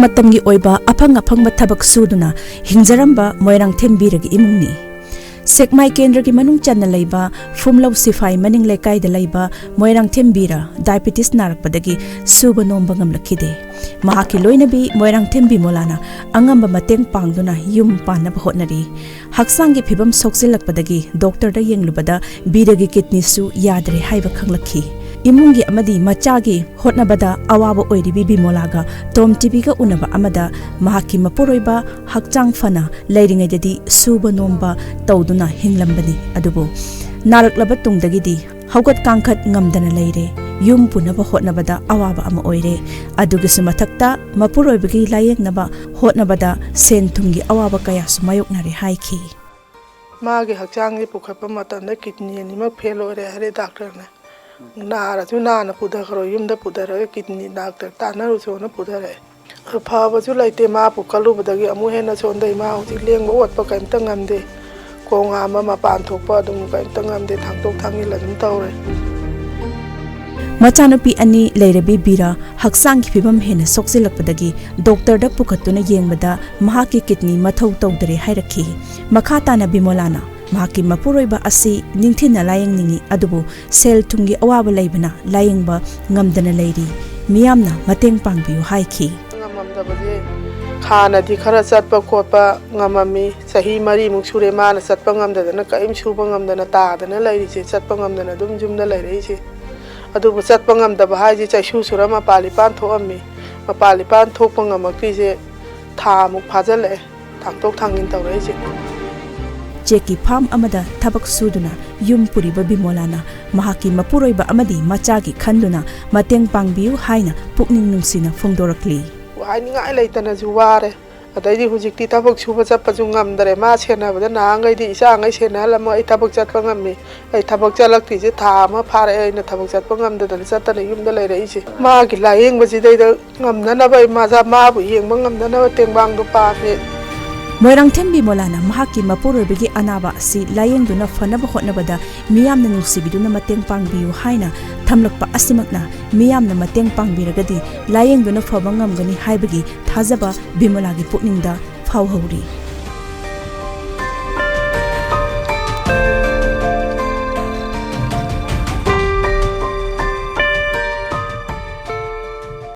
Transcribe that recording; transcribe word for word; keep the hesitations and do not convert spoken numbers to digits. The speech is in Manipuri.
ꯃꯇꯝꯒꯤ ꯑꯣꯏꯕ ꯑꯐꯪ ꯑꯐꯪꯕ ꯊꯕꯛ ꯁꯨꯗꯨꯅ ꯍꯤꯡꯖꯔꯝꯕ ꯃꯣꯏꯔꯥꯡꯊꯦꯝ ꯕꯤꯔꯒꯤ ꯏꯃꯨꯡꯅꯤ꯫ ꯁꯦꯛꯃꯥꯏ ꯀꯦꯟꯗ꯭ꯔꯒꯤ ꯃꯅꯨꯡ ꯆꯟꯅ ꯂꯩꯕ ꯐꯨꯝꯂꯧ ꯁꯤꯐꯥꯏ ꯃꯅꯤꯡ ꯂꯩꯀꯥꯏꯗ ꯂꯩꯕ ꯃꯣꯏꯔꯥꯡꯊꯦꯝ ꯕꯤꯔ ꯗꯥꯏꯕꯤꯇꯤꯁ ꯅꯥꯔꯛꯄꯗꯒꯤ ꯁꯨꯕ ꯅꯣꯝꯕ ꯉꯝꯂꯛꯈꯤꯗꯦ꯫ ꯃꯍꯥꯛꯀꯤ ꯂꯣꯏꯅꯕꯤ ꯃꯣꯏꯔꯥꯡꯊꯦꯝ ꯕꯤꯃꯣꯂꯥꯅ ꯑꯉꯝꯕ ꯃꯇꯦꯡ ꯄꯥꯡꯗꯨꯅ ꯌꯨꯝ ꯄꯥꯟꯅꯕ ꯍꯣꯠꯅꯔꯤ꯫ ꯍꯛꯆꯥꯡꯒꯤ ꯐꯤꯕꯝ ꯁꯣꯛꯆꯤꯜꯂꯛꯄꯗꯒꯤ ꯗꯣꯛꯇꯔꯗ ꯌꯦꯡꯂꯨꯕꯗ ꯕꯤꯔꯒꯤ ꯀꯤꯗꯅꯤꯁꯨ ꯌꯥꯗ꯭ꯔꯦ ꯍꯥꯏꯕ ꯈꯪꯂꯛꯈꯤ꯫ ꯏꯃꯨꯡꯒꯤ ꯑꯃꯗꯤ ꯃꯆꯥꯒꯤ ꯍꯣꯠꯅꯕꯗ ꯑꯋꯥꯕ ꯑꯣꯏꯔꯤꯕꯤ ꯕꯤꯃꯣꯂꯥꯒ ꯇꯣꯝ ꯇꯤꯚꯤꯒ ꯎꯅꯕ ꯑꯃꯗ ꯃꯍꯥꯛꯀꯤ ꯃꯄꯨꯔꯣꯏꯕ ꯍꯛꯆꯥꯡ ꯐꯅ ꯂꯩꯔꯤꯉꯩꯗꯗꯤ ꯁꯨꯕ ꯅꯣꯝꯕ ꯇꯧꯗꯨꯅ ꯍꯤꯡꯂꯝꯕꯅꯤ꯫ ꯑꯗꯨꯕꯨ ꯅꯥꯔꯛꯂꯕ ꯇꯨꯡꯗꯒꯤꯗꯤ ꯍꯧꯒꯠ ꯀꯥꯡꯈꯠ ꯉꯝꯗꯅ ꯂꯩꯔꯦ꯫ ꯌꯨꯝ ꯄꯨꯅꯕ ꯍꯣꯠꯅꯕꯗ ꯑꯋꯥꯕ ꯑꯃ ꯑꯣꯏꯔꯦ꯫ ꯑꯗꯨꯒꯤꯁꯨ ꯃꯊꯛꯇ ꯃꯄꯨꯔꯣꯏꯕꯒꯤ ꯂꯥꯌꯦꯡꯅꯕ ꯍꯣꯠꯅꯕꯗ ꯁꯦꯟ ꯊꯨꯝꯒꯤ ꯑꯋꯥꯕ ꯀꯌꯥꯁꯨ ꯃꯥꯌꯣꯛꯅꯔꯦ ꯍꯥꯏꯈꯤ꯫ ꯃꯥꯒꯤ ꯍꯛꯆꯥꯡꯁꯦ ꯄꯨꯈꯠꯄ ꯃꯇꯝꯗ ꯀꯤꯗꯅꯤ ꯑꯅꯤꯃꯛ ꯐꯦꯜ ꯑꯣꯏꯔꯦ ꯍꯥꯏꯔꯦ ꯗꯥꯛꯇꯔꯅ꯫ ꯅꯥꯔꯁꯨ ꯅꯥꯅ ꯄꯨꯊꯈ꯭ꯔꯣ, ꯌꯨꯝꯗ ꯄꯨꯊꯔꯒ ꯀꯤꯗꯅꯤ ꯗꯥꯛꯇꯔ ꯇꯥꯟꯅꯔꯨꯆꯣꯅ ꯄꯨꯊꯔꯛꯑꯦ꯫ ꯐꯕꯁꯨ ꯂꯩꯇꯦ, ꯃꯥ ꯄꯨꯈꯠꯂꯨꯕꯗꯒꯤ ꯑꯃꯨꯛ ꯍꯦꯟꯅ ꯁꯣꯟꯊꯩ꯫ ꯃꯥ ꯍꯧꯖꯤꯛ ꯂꯦꯡꯕ ꯑꯣꯠꯄ ꯀꯔꯤꯝꯇ ꯉꯝꯗꯦ꯫ ꯈꯣꯡ ꯍꯥꯝꯕ ꯃꯄꯥꯟ ꯊꯣꯛꯄ ꯑꯗꯨꯝ ꯀꯔꯤꯝꯇ ꯉꯝꯗꯦ, ꯊꯥꯡꯗꯣꯛ ꯊꯥꯡꯖꯤꯜ ꯑꯗꯨꯝ ꯇꯧꯔꯦ꯫ ꯃꯆꯥꯅꯨꯄꯤ ꯑꯅꯤ ꯂꯩꯔꯕꯤ ꯕꯤꯔꯥ ꯍꯛꯆꯥꯡꯒꯤ ꯐꯤꯕꯝ ꯍꯦꯟꯅ ꯁꯣꯛꯆꯤꯜꯂꯛꯄꯗꯒꯤ ꯗꯣꯛꯇꯔꯗ ꯄꯨꯈꯠꯇꯨꯅ ꯌꯦꯡꯕꯗ ꯃꯍꯥꯛꯀꯤ ꯀꯤꯗꯅꯤ ꯃꯊꯧ ꯇꯧꯗꯔꯦ ꯍꯥꯏꯔꯛꯈꯤ꯫ ꯃꯈꯥ ꯇꯥꯅ ꯕꯤꯃꯣꯂꯥꯅ ꯃꯍꯥꯛꯀꯤ ꯃꯄꯨꯔꯣꯏꯕ ꯑꯁꯤ ꯅꯤꯡꯊꯤꯅ ꯂꯥꯌꯦꯡꯅꯤꯡꯏ, ꯑꯗꯨꯕꯨ ꯁꯦꯜ ꯊꯨꯝꯒꯤ ꯑꯋꯥꯕ ꯂꯩꯕꯅ ꯂꯥꯌꯦꯡꯕ ꯉꯝꯗꯅ ꯂꯩꯔꯤ꯫ ꯃꯤꯌꯥꯝꯅ ꯃꯇꯦꯡ ꯄꯥꯡꯕꯤꯌꯨ ꯍꯥꯏꯈꯤ꯫ ꯉꯝꯃꯝꯗꯕꯁꯦ ꯍꯥꯟꯅꯗꯤ ꯈꯔ ꯆꯠꯄ ꯈꯣꯠꯄ ꯉꯝꯃꯝꯃꯤ꯫ ꯆꯍꯤ ꯃꯔꯤꯃꯨꯛ ꯁꯨꯔꯦ ꯃꯥꯅ ꯆꯠꯄ ꯉꯝꯗꯗꯅ, ꯀꯔꯤꯝ ꯁꯨꯕ ꯉꯝꯗꯅ ꯇꯥꯗꯅ ꯂꯩꯔꯤꯁꯦ, ꯆꯠꯄ ꯉꯝꯗꯅ ꯑꯗꯨꯝ ꯌꯨꯝꯗ ꯂꯩꯔꯛꯏꯁꯦ꯫ ꯑꯗꯨꯕꯨ ꯆꯠꯄ ꯉꯝꯗꯕ ꯍꯥꯏꯁꯦ ꯆꯩꯁꯨ ꯁꯨꯔ ꯃꯄꯥꯟ ꯏꯄꯥꯟ ꯊꯣꯛꯑꯝꯃꯤ꯫ ꯃꯄꯥꯟ ꯏꯄꯥꯟ ꯊꯣꯛꯄ ꯉꯝꯃꯛꯇ꯭ꯔꯤꯁꯦ ꯊꯥꯃꯨꯛ ꯐꯥꯖꯤꯜꯂꯛꯑꯦ, ꯊꯥꯡꯇꯣꯛ ꯊꯥꯡꯖꯤꯟ ꯇꯧꯔꯛꯏꯁꯦ꯫ ꯆꯦꯛꯀꯤ ꯐꯥꯝ ꯑꯃꯗ ꯊꯕꯛ ꯁꯨꯗꯨꯅ ꯌꯨꯝ ꯄꯨꯔꯤꯕ ꯕꯤꯃꯣꯂꯥꯅ ꯃꯍꯥꯛꯀꯤ ꯃꯄꯨꯔꯣꯏꯕ ꯑꯃꯗꯤ ꯃꯆꯥꯒꯤ ꯈꯟꯗꯨꯅ ꯃꯇꯦꯡ ꯄꯥꯡꯕꯤꯌꯨ ꯍꯥꯏꯅ ꯄꯨꯛꯅꯤꯡ ꯅꯨꯡꯁꯤꯅ ꯐꯣꯡꯗꯣꯔꯛꯂꯤ꯫ ꯍꯥꯏꯅꯤꯡꯉꯥꯏ ꯂꯩꯇꯅꯁꯨ ꯋꯥꯔꯦ꯫ ꯑꯗꯩꯗꯤ ꯍꯧꯖꯤꯛꯇꯤ ꯊꯕꯛ ꯁꯨꯕ ꯆꯠꯄꯁꯨ ꯉꯝꯗ꯭ꯔꯦ꯫ ꯃꯥ ꯁꯦꯟꯅꯕꯗ ꯅꯍꯥꯟꯈꯩꯗꯤ ꯏꯆꯥꯉꯩ ꯁꯦꯟꯅꯍꯜꯂꯝꯃꯒ ꯑꯩ ꯊꯕꯛ ꯆꯠꯄ ꯉꯝꯃꯤ꯫ ꯑꯩ ꯊꯕꯛ ꯆꯠꯂꯛꯇ꯭ꯔꯤꯁꯦ ꯊꯥ ꯑꯃ ꯐꯥꯔꯛꯑꯦ ꯑꯩꯅ ꯊꯕꯛ ꯆꯠꯄ ꯉꯝꯗꯗꯅ ꯆꯠꯇꯅ ꯌꯨꯝꯗ ꯂꯩꯔꯛꯏꯁꯦ꯫ ꯃꯥꯒꯤ ꯂꯥꯌꯦꯡꯕꯁꯤꯗꯩꯗ ꯉꯝꯅꯅꯕ ꯑꯩ ꯃꯥꯁꯥ ꯃꯥꯕꯨ ꯌꯦꯡꯕ ꯉꯝꯅꯅꯕ ꯇꯦꯡꯕꯥꯡꯗꯣ ꯄꯥꯝꯃꯦ꯫ ꯃꯣꯏꯔꯥꯡꯊꯦꯝ ꯕꯤꯃꯣꯂꯥꯅ ꯃꯍꯥꯛꯀꯤ ꯃꯄꯨꯔꯣꯏꯕꯒꯤ ꯑꯅꯥꯕ ꯑꯁꯤ ꯂꯥꯌꯦꯡꯗꯨꯅ ꯐꯅꯕ ꯍꯣꯠꯅꯕꯗ ꯃꯤꯌꯥꯝꯅ ꯅꯨꯡꯁꯤꯕꯤꯗꯨꯅ ꯃꯇꯦꯡ ꯄꯥꯡꯕꯤꯌꯨ ꯍꯥꯏꯅ ꯊꯝꯂꯛꯄ ꯑꯁꯤꯃꯛꯅ ꯃꯤꯌꯥꯝꯅ ꯃꯇꯦꯡ ꯄꯥꯡꯕꯤꯔꯒꯗꯤ ꯂꯥꯌꯦꯡꯗꯨꯅ ꯐꯕ ꯉꯝꯒꯅꯤ ꯍꯥꯏꯕꯒꯤ ꯊꯥꯖꯕ ꯕꯤꯃꯣꯂꯥꯒꯤ ꯄꯨꯛꯅꯤꯡꯗ ꯐꯥꯎꯍꯧꯔꯤ꯫